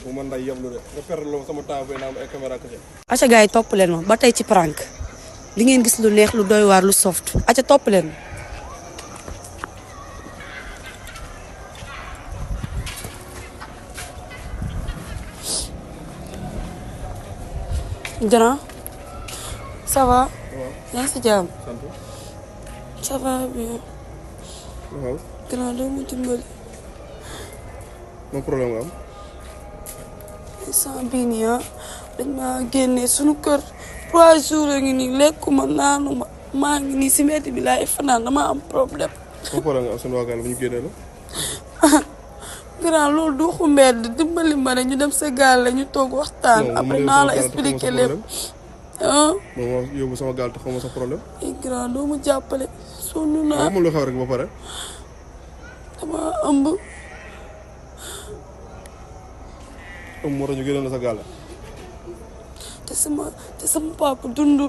bu man day yeblu de nga perdre loo sama temps fay naa am ay caméra kese. acca gars yi topp leen ma ba tey ci prank li ngeen gis lu neex lu doy waar lu soft acca topp leen ma. Grand ça va. yaa ngi si jàmm. ça va bien. waaw. grand doo ma dimbali. moom problème nga am. instant bii nii dañ maa génnee suñu kër 3 jours a ngi nii lekkuma naanuma maa ngi nii si mbedd bi laay fanaan dama am problème. moom problème nga am seen waagaal bu ñu génnee la. grand loolu du xu mbedd dimbali ma rek ñu dem sa gaal la ñu toog waxtaan. après naa la expliqué lépp. moom moo yóbbu sama gaal te xaw ma sa problème. grand doo ma jàppale sonn naa. amul lu xew rek ba pare. dama ëmb. moo tax ñu génne la sa gaal. te sama papa dund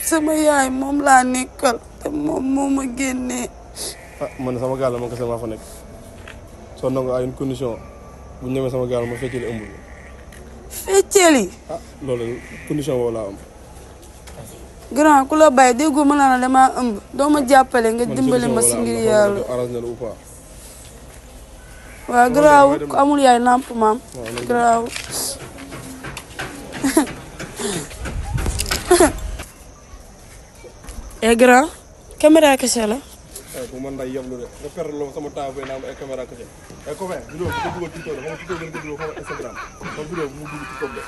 sama yaay moom laa nekkal te moom moo ma génnee. man sama gaal la man kese maa fa nekk. soo nangu à une condition bu ñu ñëwee sama gaal ma feccee li ëmb bi. fecceel yi. loolu condition boobu laa am. grand ku la bàyyi déggoo ma naa la damaa ëmb doo ma jàppale nga dimbali ma si ngir yàlla. arrangé na ou pas. waaw garaaw ku amul yaay nàmp maam. garaaw. grand caméra kese la. bu man day yeblu de nga perdre loo sama temps fay naa am ay caméra kese. ay copain vidéo bu ko dugal TikTok la xam nga TikTok ngeen ko dugal xam nga Instagram kon vidéo bu mu dugg TikTok de.